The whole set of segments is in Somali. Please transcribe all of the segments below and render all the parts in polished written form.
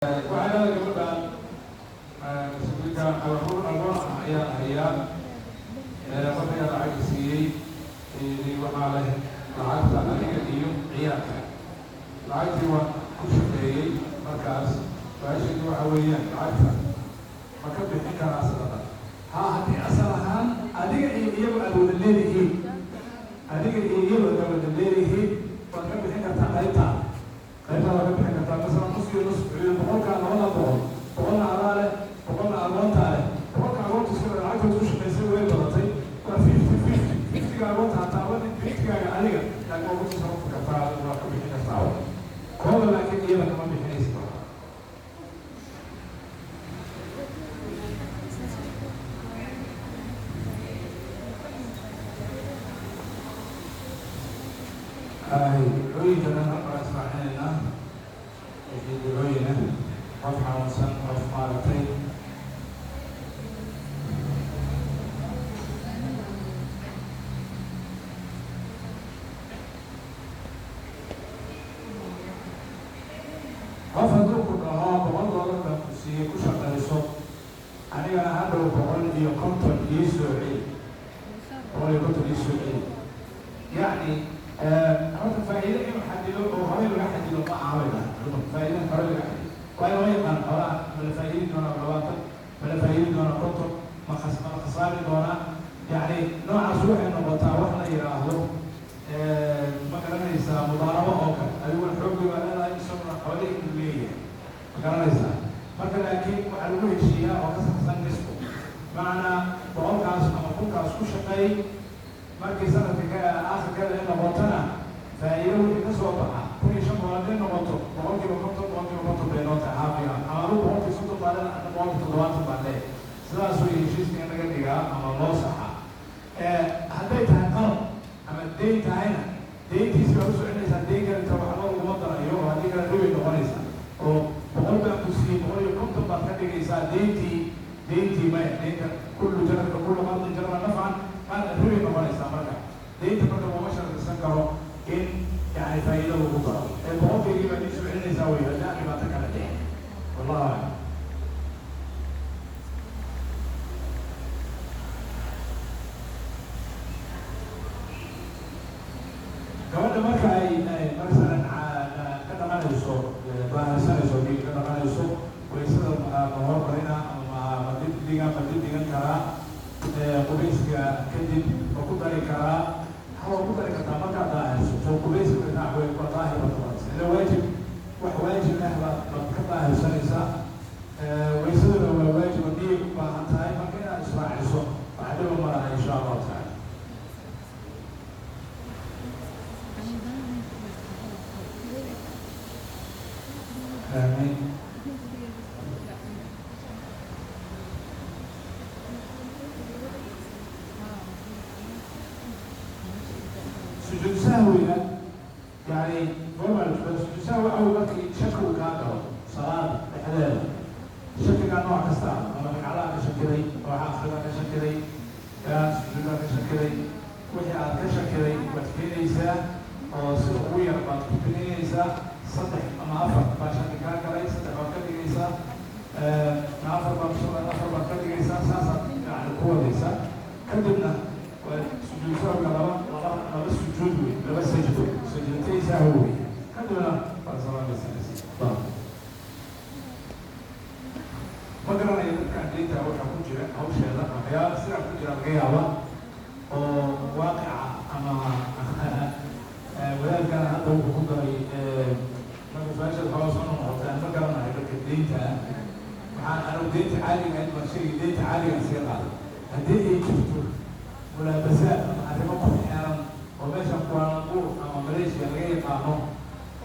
Waxay leedahay gabadhan wiilka caruur agoon ah ayaa hayaa. Qof ayaa lacag siiyey, yidhi waxaa leh lacagta adiga iyo ciyaalka. Lacagtii waan ku shaqeeyey. Markaas su-aasheedu waxa weeyaan, lacagta ma ka bixin karaa sadaqa? Ha, haddii asal ahaan adiga iyo iyagu aad wada leedihiin, adiga iyo iyagu aad wada leedihiin, waad ka bixin kartaa qaybta. Qaybtaa waad ka bixin kartaa, masalan nus iyo nus. Iyo boqolkaa labada boqol, boqolna adaa leh, boqolna agoontaa leh. Boqolka agoonta iska lacagtood ku shaqaysay way badatay, waa 50-50. 50-ga agoonta ha taabanin, 50-gaaga adiga laakiin waa ku tasarufi kartaa, waa ka bixin kartaa kooda, laakiin iyada kama bixinaysa. Ay ducooyinka dhan halkaa israacinaynaa. Wixii ducooyina, qof xanuunsan, qof maaragtay. Qof hadduu ku dhaho $100 baan ku siiyey, ku shaqayso, anigana hadhow 150 ii soo celi, 150 ii soo celi, yacni horta faa'iido inuu xadido oo horey laga xadido ma aha, bay dhahay culimadu. Faa'iido in horey laga xadido waayo lama yaqaan xoolaha ma la faa'iidi doonaa 20, ma la faa'iidi doonaa 50, ma la khasaari doonaa? Yacni noocaas waxay noqotaa wax la yidhaahdo, ma garanaysaa, mudaarabo oo kale. Adiguna xoogii baa leedahay, isaguna xoolihii uu leeyahay, ma garanaysaa? Marka laakiin waxaa lagu heshiiyaa oo ka saxsan nisbo, macnaa boqolkaas ama kunkaas ku shaqeey, markii sanadka ka aakhirkeeda ay noqotona faa'iido wixii ka soo baxa, 1500 hadday noqoto, 50%, 50% bay noo tahay, haafiga ama adigu 30% baa leedahay, ana 70% baa leeyahay. Sidaas way heshiiska in laga dhigaa ama loo saxaa. Hadday tahay qalab ama deyn tahayna, deyntiisi baa u soconaysaa. Deyn kaleta waxba laguma darayo, oo haddii kale ribay noqonaysaa, oo 100 baan ku siiyey, 150 baad ka dhigaysaa deyntii. Deyntii maya, deynta kullu jarka kullu qardin jara nafcan qaad ribay noqonaysaa. Marka deynta marka looma shardisan karo in yani faa'iido lagu daro, ee boqolkaygii baad ii soo celinaysaa wey, haddii aan dhibaato kala dhicin. Wallahu aclam. Gabadha marka ay masalan ka dhaqanayso, daahirsanayso, dhiig ka dhaqanayso, waysada ma hormarina ama ma dib dhiga, ma dib dhigan karaa? Qubayska kadib ma ku dari karaa? Waa ku dari kartaa. Markaad daahirsato qubayska dhinac way waa daahir baad noqonaysaa, ila waajib, wax waajib ah baad ka daahirsanaysaa. Waysaduna waa waajib oo niyay u baahan tahay. Marka inaad israaciso wax dhiba ma laha, insha Allahu tacaala. Aamiin. Sujuud sahwiga yani goormaa la tukada sujuud sahwi? Waxa wey markii shaki uu kaa galo salaada dhexdeeda. Shakigaa nooc kasta ah, ama ragcadaha ka shakiday, waxa akhridaa ka shakiday, yaa sujuudaa ka shakiday, wixii aad ka shakiday waad keenaysaa oo sida ugu yar baad ku bixinaysaa. Saddex ama afar baa shaki kaa galay, saddex baad ka dhigaysaa, afar baad, afar baad ka dhigaysaa, saasaad yani ku wadaysaa. Kadibna waa sujuud sahwiga laba sujuud wey, laba sajdo, sajdatay sahwi wey. Kadibna waad salaamaysanaysa. Ma garanayo dadkaan deynta waxa ku jira hawsheeda, waxyaala sidaa ku jira laga yaaba oo waaqica ama wadaadkana hadda wuxuu ku daray. Marka su-aashaad xoogaa soo noqotay, aan ma garanayo dadka deynta ah. Waxaan anigu deynta caadiga ahayd baan sheegay, deynta caadiga aan iska qaaday. Haddii ay jirto mulaabasaad ama arrimo ku xeeran oo meesha Kuala Lumpur ama Malaysia laga yaqaano,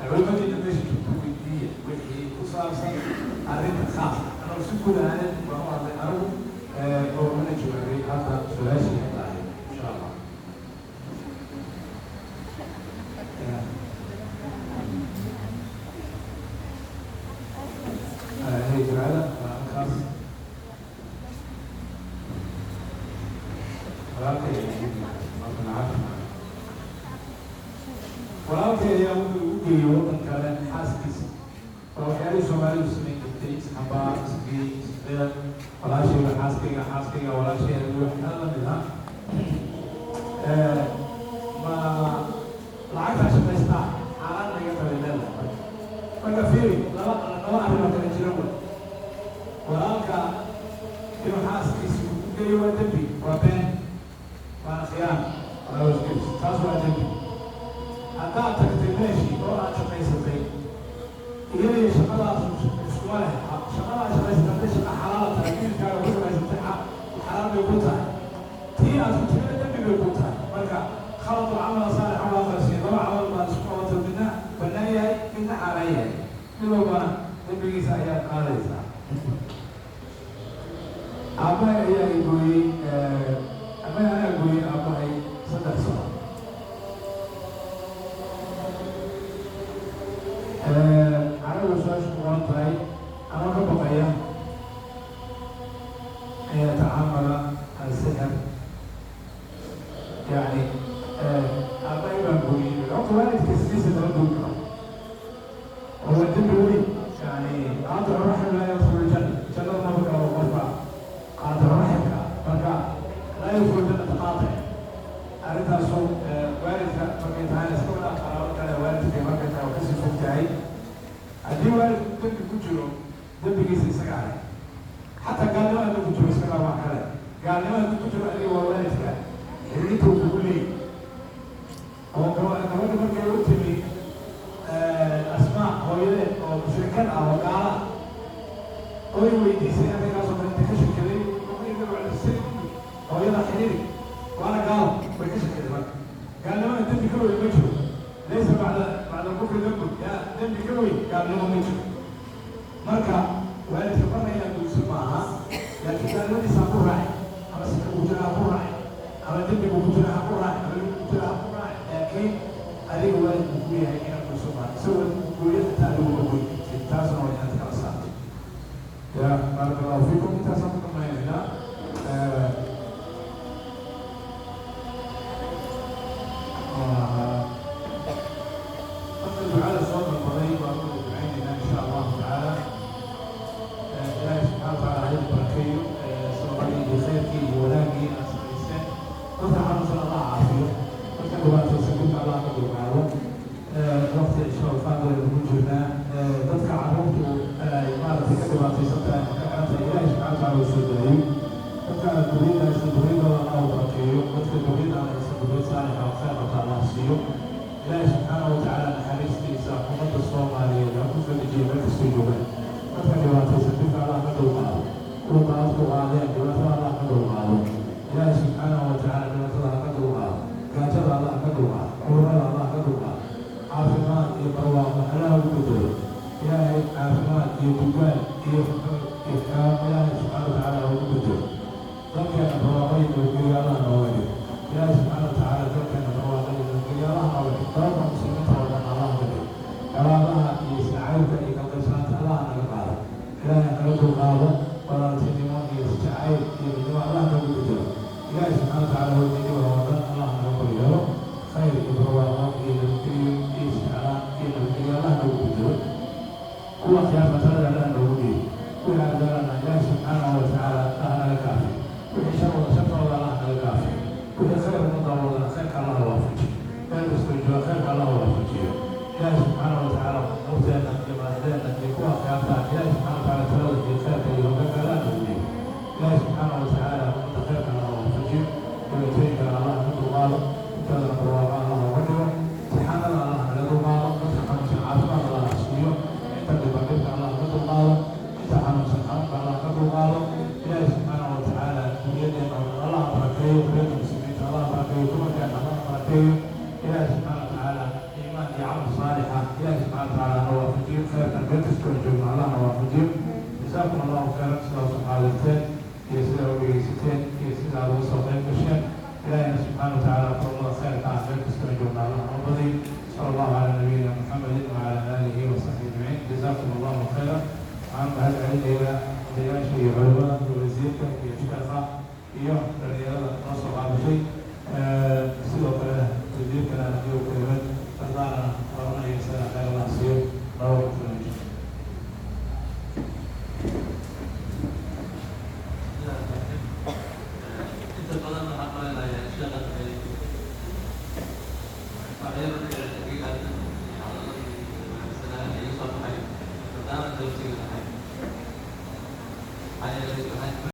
culimadiina meesha joogto weydiiya wixii ku saabsan arrinta khaas. Anagu si guud ahaaneed baan u hadlay anigu oo mana jawaabay hadda su-aashii hadda ahayd, insha Allah. Hey, ducada waa halkaas. Walaalkay, walaalkay ayaa wuxuu u geeyey waddan kale xaaskiisa. Waa waxyaalihii Soomaalidu samayn jirtay. Isxambaar, isgey, isdeel, walaashayga xaaskayga, xaaskayga walaashay, waxyaala la mid ah. Ma lacagtaa shaqaystaa xaaraan laga qabay leedahay? Marka fiiri, laba arrin oo kala jira wey. Walaalka inuu xaaskiisa ku geeyo waa dembi, waa been, waana khiyaano, waa wasgelis, taas waa dembi. Haddaad tagtay meeshii oo aad shaqaysatay, iyadii shaqadaas iskuma leh. Shaqadaa shaqaysatay hadday shaqa xalaala tahay, wiilkaaga ku shaqaysatay, xalaal bay ku tahay. Tii aad ku timida dembi bay ku tahay. Marka khaladu camala saalixan waa qarsiya, laba camal baad isku qabatay, midna bannaan yahay, midna xaaraan yahay, mid walbana dembigiisa ayaad qaadaysaa. Aabbahay ayaa i gooyey, aabbahay anaa gooyey aabbahay 3 sano. Carabiga su-aasha ku qoran tahay, anoo ka baqaya an yatacaamala asixir, yani aabbahay baan gooyey. Horta waalidka sidiisa lama goyn karo oo waa dembi weyn. Yani qaaticu raxim laa yadkhulu ljanna, jannada maba galo qofka qaaticu raximka. Marka laa yadkhulu jannata qaatic. Arrintaasu waalidka markay tahayna iska wadaa, qaraabo kale waalidka markay tahay waa kasii fog tahay. Haddii waalidku dembi ku jiro, dembigiisa isaga ahay. Xataa gaalnimo hadduu ku jiro, iska wax kale, gaalnimo hadduu ku jiro, adiga waa waalidka, xiriirinta uu kugu leeyahy. Oo gabadha markay u timi Asmaa hooyadeed oo mushrikad ah oo gaala ah, oy weydiisay arrinkaasoo kale, inta ka shakiday hooyada xiriiri, waana gaalo, way ka shakiday. Marka gaalnimada dembi ka weyn ma jiro. Laysa bacda kufri dambun, yaa dembi ka weyn gaalnimo ma jiro. Marka waalidka marna inaad guyso maaha, laakiin gaalnimadiisa ha ku raaci, ama sika ku jira ha ku raaci, ama dembigu ku jira ha ku raaci, ama lagu ku jira ha ku raaci, laakiin adiga waalidku ku yahay inaad guyso maaha. Isagoo gooyo xitaa adigu ma goyn kartid, taasna waa inaad kala saarto. Ya baaraka allahu fiikum, intaasaan ku dhamaynaynaa. Dadka ducada soo dalbaday waan u ducaynaynaa insha allahu tacaala. Ilaahay subxana wa taala haydi barakeeyo sababadii iyo khayrkii iyo wanaagii aad samayseen. Dadka xanuunsan Allah caafiyo, dadka dhibaataysan dhibka Allah ka dulqaado. Waqti cisho faadil ugu jirnaa. Dadka carruurtu ay maaragtay ka dhibaataysan tahay ama ka xiran tahay, Ilaahay subxana wa taala uu soo daayo. Dadka duriyada haysta duriyadooda Allah u barakeeyo, dadka duriyada aan haysan duriyad saalixa oo khayr qabta Allah siiyo. Ilaahay subxaana wa tacaala naxariistiisa ummadda Soomaaliyeed ha ku soo dejiyo meel kastoo joogaan. Dadka dhibaataysan dhibka Allah ka dulqaado, kuwa daadku qaadeen dhibaatada Allah ka dulqaado. Ilaahay subxaanahu wa tacaala dhibaatada ha ka dulqaado, gaajada Allah ka dulqaado, cudurrada Allah ka dulqaado, caafimaad iyo barwaaqo Allah ugu bedelo. Ilaahay caafimaad iyo dugaan iyo ifkaam Ilaahay subxaana wa tacaala ha ugu bedelo. Dalkeena barwaaqo iyo nabadgelyo Allah nooga dhigo. Ilaahay subxaana wa tacaala dalkeena barwaaqo iyo nabadgelyo Allah nooga dhigo, dalalka muslimiinta oo dhan Allah naga dhigo. Colaadaha iyo isnacaybka iyo kalqaybsanaanta Allah naga qaado, Ilaahay naga dulqaado. Walaaltinimo iyo isjacayl iyo midnimo Allah nagu bedelo. Ilaahay subxaana wa tacaala hoyniniba oo dhan Allah naga koryeelo, khayr iyo barwaaqo iyo nabadgelyo iyo isjeclaan iyo nabadgelyo Allah nagu bedelo. Kuwa khiyaarka talada Allah noogu dhiibo, kuwii ardaalana Ilaahay subxaanahu wa tacaala Allah naga kaafiyo, wixii shar wada shartooda Allah naga kaafiyo, wixii khayr ummadda wadana khayrka Allah waafajiyo, meel kastoo jooga khayrka Allah waafajiyo. Ilaahay subxaanahu wa tacaala umuurteenna iyo madaxdeenna iyo kuwa khiyaarta Ilaahay subxana wa tacaala talada iyo khayrka iyo hoggaanka Allah noogu dhiibo. Ilaahay subxaanahu wa tacaala ummadda khayrka Allah waafajiyo, dhibaatooyinkana Allah ka dulqaado, intoodana barwaaqo Allah uga dhigo, imtixaanada Allah naga dulqaado. Dadka xanuunsan caafimaad Allah siiyo, inta dhiban dhibka Allah ka dulqaado, inta xanuunsan xanuunka Allah ka dulqaado. Ilaahay subxaanahu wa tacaala duniyadeenna oo dhan Allah barakeeyo, duniyada muslimiinta Allah barakeeyo, dumarkeena Allah barakeeyo. Ilaahay subxaana wa tacaala iimaan iyo camal saalixa Ilaahay subxana wa tacaala na waafajiyo, khayrkan meel kastoo joogno Allah na waafajiyo. Jazaakum allahu khayran sidaad u xaadirteen iyo sidaa u dhegeysateen iyo sida aad uga soo qayb gasheen. Ilaahayna subxaana wa tacaala kulamada khayrka ah meel kastoo joogno Allah noo badiyo. Sala allahu calaa nabiyina Muxamedin wacala aalihi wa saxbihi ajmaciin. Jazaakum allahu khayran. Waxaan mahad celinayaa odayaasha iyo culimada iyo wasiirka iyo sheekha iyo dhalinyarada noo soo qaabishay. Sidoo kale wasiirkana haddii uu kelimad dardaarana oranaya, isaga khayr Allah siiyo. Laba. Inta badan waxaan malaynayaa sheekha waxyar.